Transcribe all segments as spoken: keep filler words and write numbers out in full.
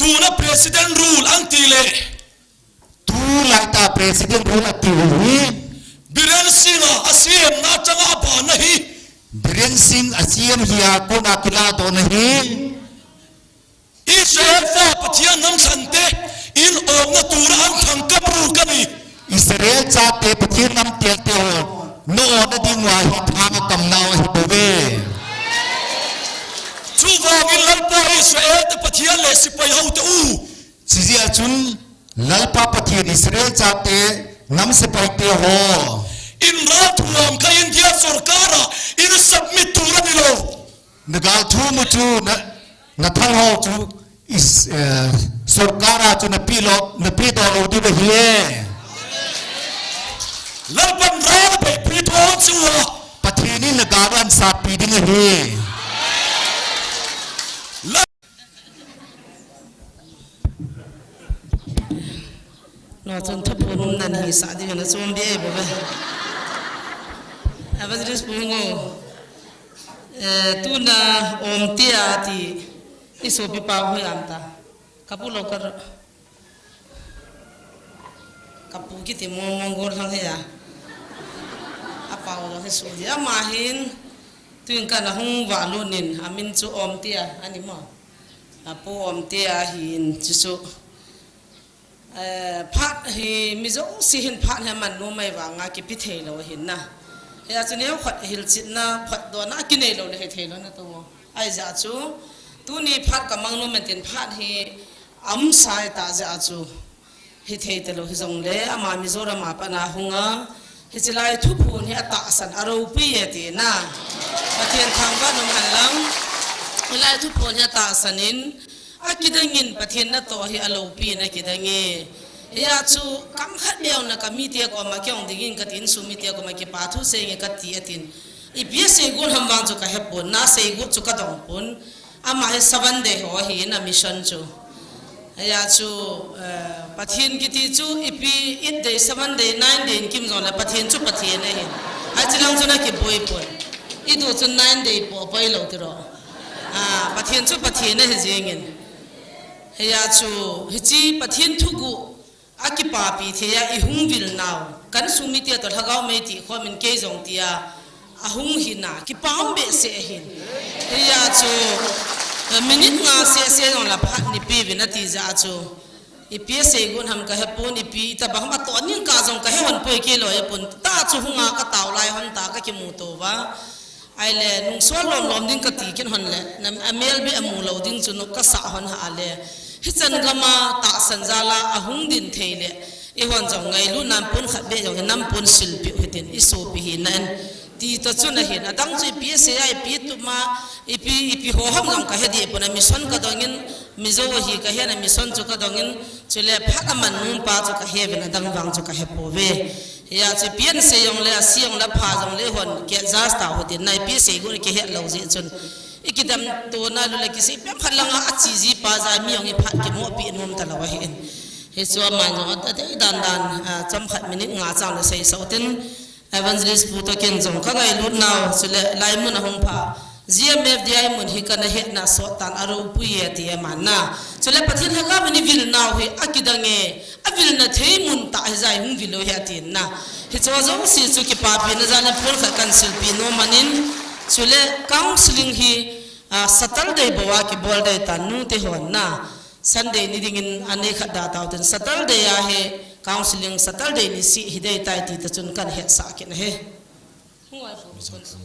Tuna President Rule an ti le. Tulai ta President Rule ati u hi. Biren Singh a, a C M na chang a ba na hi. Biren Singh a C M hi a kona kila to na hi. Israel fa Pathian nam sante in omna tura an thang ka bu ka ni. Israel chate Pathian nam tel te ho. No na ding wa hi thang kam nau hi bo ve. Chuvangin Lalpa Israel te Pathian le sipai hau te u. Chijia chun Lalpa Pathian Israel chate nam sipai te ho. In ra thuam ka India sorkara in submit tura ni lo. Na gal thu mu chu na, na thal ho chu is, eh, sorkara chu na pi lo, na pi do lo di ba hi e. Lalpan ra na pe pi do chu a. Pathian in na gal an sa pi ding a hi. No chun thuphon um nan hi sa di na chom bi e bo be. Evangelist Pu Ngo. Eh, tuna om tia ti i sopi pa hoi am ta. Ka pu lo ka, ka pu kiti mo mo gol lang he ya. A pa lo he su di ama hin. Tuin ka na hung va lu nin, a min chu om tia, ani mo. A pu om tia hin, chu chu. Eh, phat hi, mi jouse hin phat hi man nu mai vanga kipi thei lo hin na. Hia chu neo khat hilchetna, phat dona kinei lo le he thei lo na to. Ai ja chu, tuni phat ka mang nu men tin phat hi, am sai ta ja chu. Hi thei te lo hi jong le, ama Mizoram a pat na hung a, Hiche lai thuphon hi a tahsan a ropui e ti na. Pathen thangvah in um hen lang. Hilai thuphon hi a tahsan in, a kidang in Pathen natoh hi a lopi in a kidang e. Hia chu kam khat beh na ka mite koma kei jong ding in ka tin, sung mite koma kipa thu sei nge ka ti a tin. Ipi a sei got ham vang chu ka he pon, na sei got chu ka dong pon. Ama hi seven day ho ahi in a mission chu. Hia chu, eh, Pathen kiti chu ipi eight day, seven day, nine day in kim jong le Pathen chu Pathen ahi. Hiche lang chu na kiboi pon. I du chu nine day po poi lo tiro. Ah, Pathen chu Pathen ahi jing in. Hia chu, hiche Pathen thuguh a kipapi thei a i hung vil nau, kan sung mite toh lhagao mei ti khom in kei jong tia a hung hi na, kipa um behseh hin. Hia chu, eh, minute nga seh seh jong la phat ni pi vin a ti ja chu. Ipi a sei got ham ka he pon, ipi tabang ham a to ning ka jong ka he hon poi kei lo e pon. Ta chu hung a ka tao lai hon ta ka kimu to va. Ahile, nungsol lom lom ding ka ti kit hon le, na, a mel beh a mu lo ding chu nu ka sa hon ha le. Hichan gam a tahsan jal a, a hung din thei le, i hon jong ngailut nan pon khat beh jong hi nam pon silpi u hitin, i sopi hi nan. Ti ta chu na hin, a dang chu ipi a sei a, ipi tup ma, ipi, ipi ho ham jong ka he di pon a mission ka dong in, Mizo hi ka he na mission chu ka dong in, chule phat a man nu pa chu ka he vin a dang vang chu ka he po ve. Hia chu ipi a sei jong le, a sei jong le, pha jong le hon, ki adjust ta u hitin, na ipi sei got kihe lo jeh chun. I kidam to na lu le kisei pem khat lang a, a chi ji pa ja mi jong i phat kimopi nom ta lo ahi in. Hichu ama jong a, a dei dan dan, a, chom khat minute nga chang le sei sa u tin, Evangelist Pu toh ken jong ka ngailut nau, chule lai mun a hung pha. G M F D I mun hi ka na hetna sot tan a ropui e ti e man na. Chule Pathen lhagao in i vil nau hi a kidang e, a vilna thei mun tah hi ja i hung vil u hi a tin na. Hiche jouse chu kipapina jal in pon khat kan silpi nom anin. Chule counseling hi, ah, Saturday bou a kibol dei tan nu te hon na. Sunday ni ding in a nei khat da tau tin Saturday a hi counseling Saturday ni seh hi dei tai ti ta chun kan hetsah kit na hi. Hung ai fu kun su.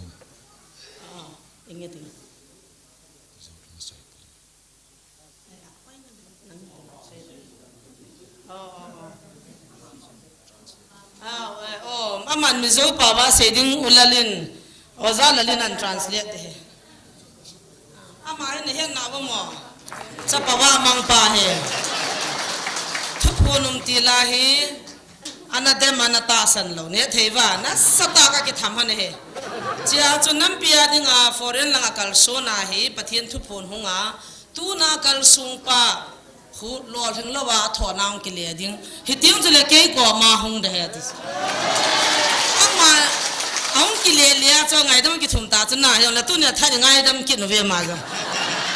Ah, inge ting. Oh, oh, oh. Ah, eh, oh, aman Mizo pao va sei ding u Lalin, Oja Lalin an translate te he. Ama hi na het na vo mo. Chapa va mang pa he. Thuphon um ti la hi. Ana dem ana tahsan lou, neh thei va, nasatah a ka kitham hon ahi. Chia chu nampi a dinga foreign langa kalsona hi, Pathen thuphon hunga, tuna kalsong pa, khu lolhing louva, athohna hung kile ding. Hiti chule kei koma hung ding ahi ati. Ama, ahung kile le a chu ngaidam kithum ta chu na, hijongle tunia thah ngaidam kit uve ama jong.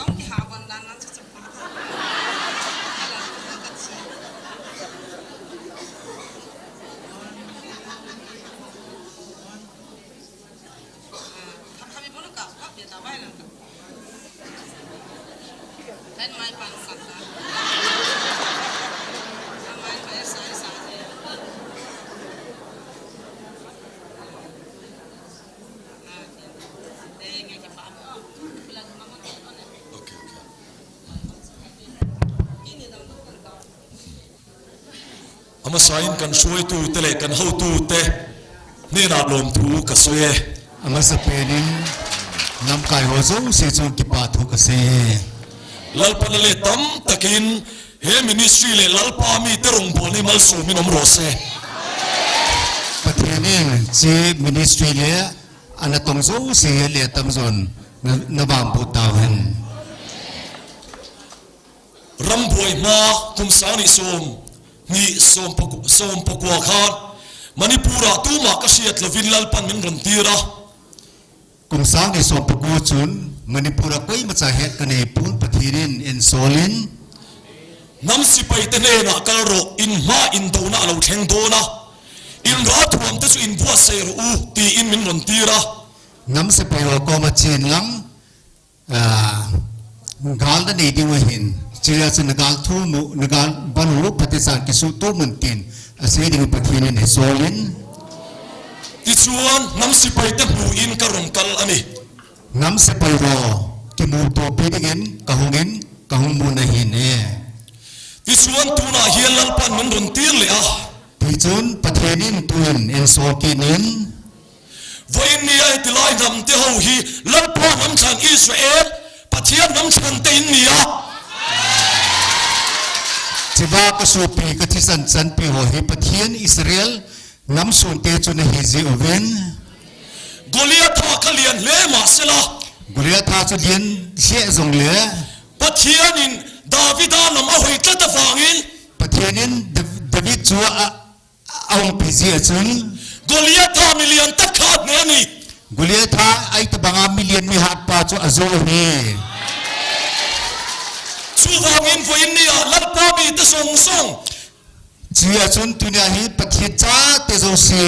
Okay, okay. Amasa in kan suaitute le kan hotute hnenah lawmthu ka sawi e. Amasapen in lamkai ho jouse chunga kipa thu ka sei e. Lalpan ale tamtakin he ministry le Lalpa mite rongbawlna hi malsawmin um raw se. Pathen in hiche ministry le a natong jouse hi ale tamjon na, na vangboh tauhen. Rambuai hma kum sang ni sawm, ni sawm paku-, sawm pakua khan Manipur ah tuma ka hriat lovin Lalpan min ron tir a. Kum sang ni sawm pakua chun Manipur ah koimacha het ka nei pon, Pathen in ensawl in. Nam sepaite hnenah kal rawh, in hma in dona a lo thleng dawn a. In ralthuamte chu in buatsai rawh u, tiin min ron tir a. Nam sepai ho koma chen lang, ah, gal na nei ding u ahin, chule chu na gal thum u, na gal ban u, phatechan kisuhtup un tin, asei ding u Pathen in eisawl in. Tichuan, nam sepaite hmuin ka ron kal a nih. Nam sepai ho kimutopi dingin ka hungin, ka hung mun ahin e. Tichuan, tunah hian Lalpan min ron tir leh a. Tichun, Pathen in tuin ensawl kit in. Vawiin nia heti lai namte ho hi Lalpa nam thlan Israel, Pathian nam thlante in ni a. Chiva ka sopi, ka thisan chanpi ho hi Pathian Israel nam sunte chu na hi jeh uvin. Goliatha kha lian hle mah sela. Goliatha chu lian hle jong le. Pathian in Davida nam a hoi tlat avangin. Pathian in Dav-, David chu a, a umpi jeh a chun. Goliatha milian tak kha a hne a ni. Goliatha a hitabanga milian mi hatpa chu a zo a hi. Chuvangin vawiin nia Lalpa mite sawng sawng. Chujeh a chun tunia hi Pathian chate jouse.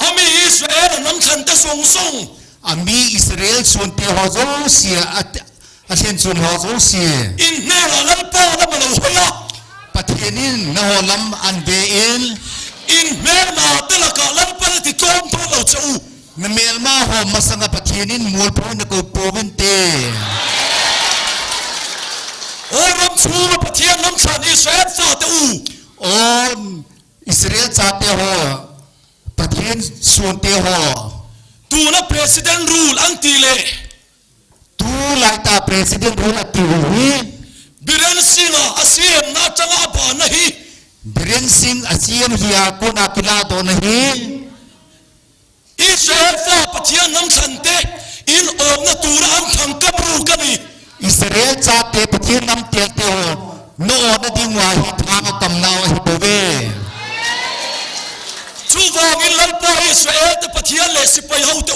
A mi Israel a nam thlante sawng sawng. A mi Israel sunte ho jouse a, a thlen chun ho jouse. In hnenga Lalpa lam a lo hoi a. Pathian in na ho lam an ve in. In hmelmate lakah Lalpan a ti tawm tawm lo che u. Na hmelma ho masanga Pathian in mualpho na ko pouvin te. O ram chunga Pathian nam thlan Israel fate u. O Israel chate ho. Pathian sunte ho. Tuna President Rule an ti le. Tulai ta President Rule a ti u hi. Biren Singh a, a C M na atanga a banna hi. Biren Singh a C M hi a kona kila dona hi. Israel fa Pathian nam thlante in awmna tura an thangkam ru ka ni. Israel chate Pathian nam telte ho na awmna ding uva hi thang a kam nau ahi bouve. Chuvangin Lalpa Israel te Pathian le sepai ho te u.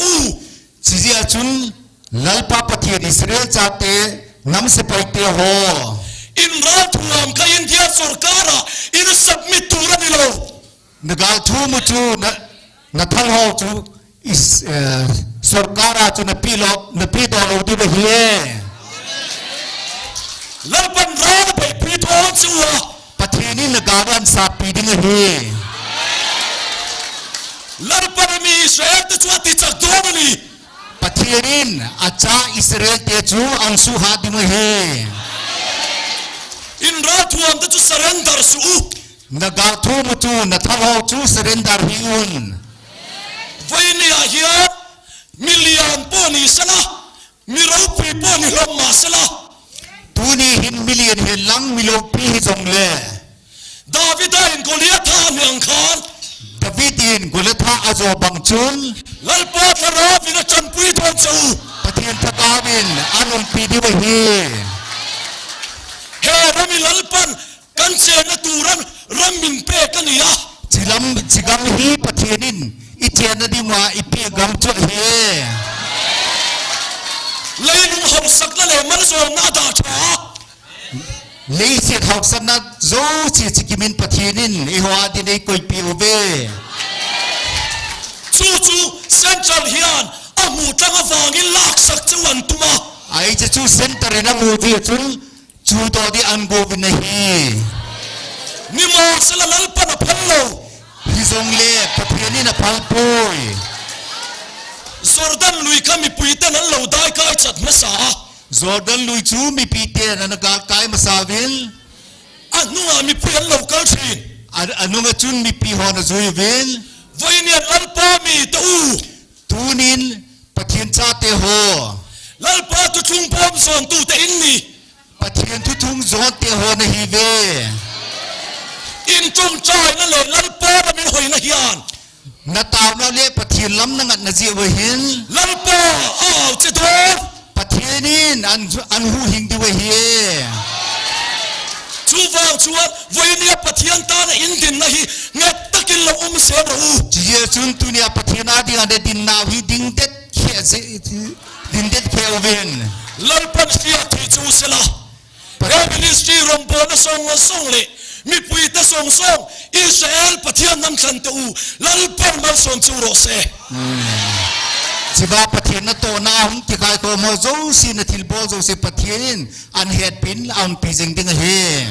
Chujeh a chun Lalpa Pathian Israel chate nam sepai te ho. In ralthuam kha India sorkar a in submit tur a ni lo. Na gal thum u chu na, na thal ho chu is, eh, sorkar a chu na pe lo, na pe doh lo ding ahi e. Lalpan ral a bei pi thon chu a. Pathian in na gal an sat pi ding ahi. Lalpan a mi Israel te chu a tichak dawn a ni. Pathian in a cha Israel te chu an suhat ding ahi. In ralthuam te chu surrender suh u. Na gal thum u chu, na thal ho chu surrender hi un. Vawiin ni a hian million pawh ni sela, mi ropui pawh ni hlawm mah sela. Tuni hin million hen lang mi lopi hi zong le. Davida in Goliatha a hniang khan. David in gol le thah ajo bang chun, Lalpa Thlarau in achanpui thon chu, Pathen Thagau in aumpi diu ahi. He ram hi Lalpan kan chenna tu ram, ram min pet ahi a. Chilam, chigam hi Pathen in ichenna dinga eipeh gam chu ahi. Leilung hausatna le malsomna adalha. Leiset hausatna jouse chu kimin Pathen in eiho a din eikoipeh uve. Chuchu central hian amu tlang avangin laksak chu ahin tum a. Ahi chu central in amu chu chun chuto di ahin go uvin ahi. Nimahsela Lalpan aphal lou. Hijongle Pathen in aphal poi. Jordan lui kha mipuiten an lo daikai chat masa a. Jordan lui chu mipiten ana galkai masa uvin. Anunga mipui an lo kal thin. A, anunga chun mipi hon ajui uvin. Vawiin Lalpa mi te u. Tunin Pathen chate ho. Lalpa thuthung pom zon tu te in ni. Pathen thuthung zon te ho nahi uve. In chungchang na le Lalpa na min hoina hian. Na tauna le Pathen lam na ngatna jeh uva hin. Lalpa, au che do. Pathen in an, ahin huhhing diu ahi. Chuvang chuan, vawiin Pathen tana in dinna hi nget takin lo um sel ro u. Chujeh chun tunia Pathen a dinga na dinna hi ding det khe se, ding det khe uvin. Lalpan hriat thei chu sela. He ministry rombo na song na song le, mipui ta song song, Israel Pathen nan khan te u, Lalpan malsom chu ro se. Hmm. Chiba Pathen na to na hung kikai ko mo jouse na thil bol jouse Pathen in ahin hetpin aumpi jing ding ahi.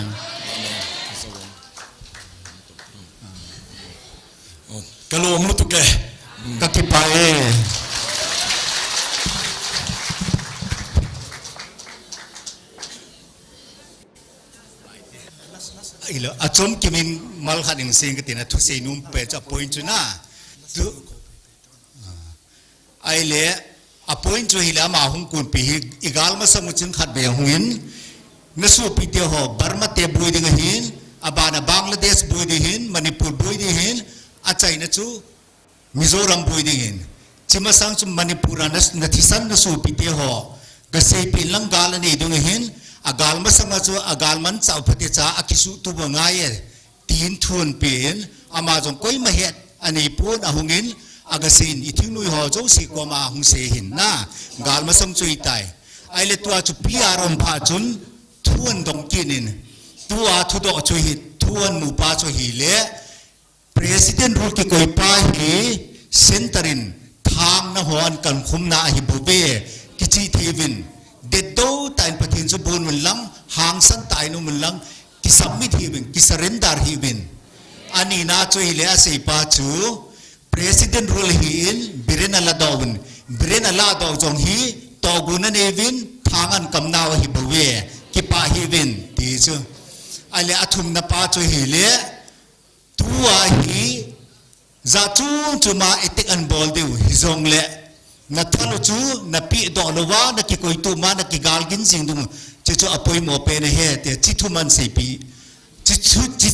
Ka lawm lutuk e. Ka kipah e. Ilo, a chom kimin mal khat in sing ka tina thusei num pe cha point chu na. Tu, ah. Ahile, a point chu hile ama hung kunpi hi, i gal masang u ching khat ve hung in, na sopi te ho, Burma te bui ding ahin, abana Bangladesh bui ding ahin, Manipur bui ding ahin, a China chu Mizoram bui ding ahin. Chi masang chu Manipur a na, na thisan na sopi te ho, ka seipin lang gal anei ding ahin, a gal masang a chu, a gal manchah pha te cha, a kisuh tu ba ngai e. Tin thun pen, ama jong koima het anei pon ahung in, aga sei in, i thingnoi ho jouse koma hung sei hin na, gal masang chu hitai. Ahile tua chu P R um pha chun, thu ahin dong kit in, tua thudoh chu hi, thu ahin mu pa chu hile, President rule kikoi pa hi, center in, thangna ho ahin kan khum na ahi bouve, kichi thei uvin, det do tah in Pathen chu bon un lang, hangsan tah in um un lang, Ki submit hih uvin, ki surrender hih uvin. Ani na chu hile a seipa chu, President rule hi in, Biren a la doh uvin, Biren a la doh jong hi, tohgon a nei uvin, thang ahin kam nau ahi bouve, kipah hih uvin, ti chu. Ahile a thumna pa chu hile, tua hi, Jat chom chom a attack ahin bol diu, hijongle, na thal u chu, na pehdoh louva, na kikoi tup ma, na kigal gin jing ding u, chu chu apoimo pen ahi, ti chu thum ahin seipi. Chu, chu, chu,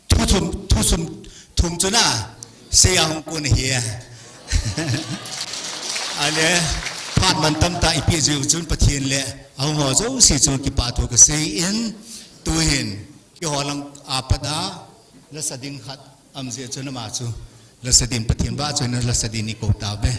thu thum, thu thum, thum chu na, sei a hung kon ahi. Ahile, phat man tamtah i pe jeh u chun Pathen le, ahung ho jouse chu kipah thu ka sei in, tu hin, Keiho lang a pat a, la sa ding khat, um jeh chun ama chu, la sa din Pathen vahchoina la sa din i kou tauve.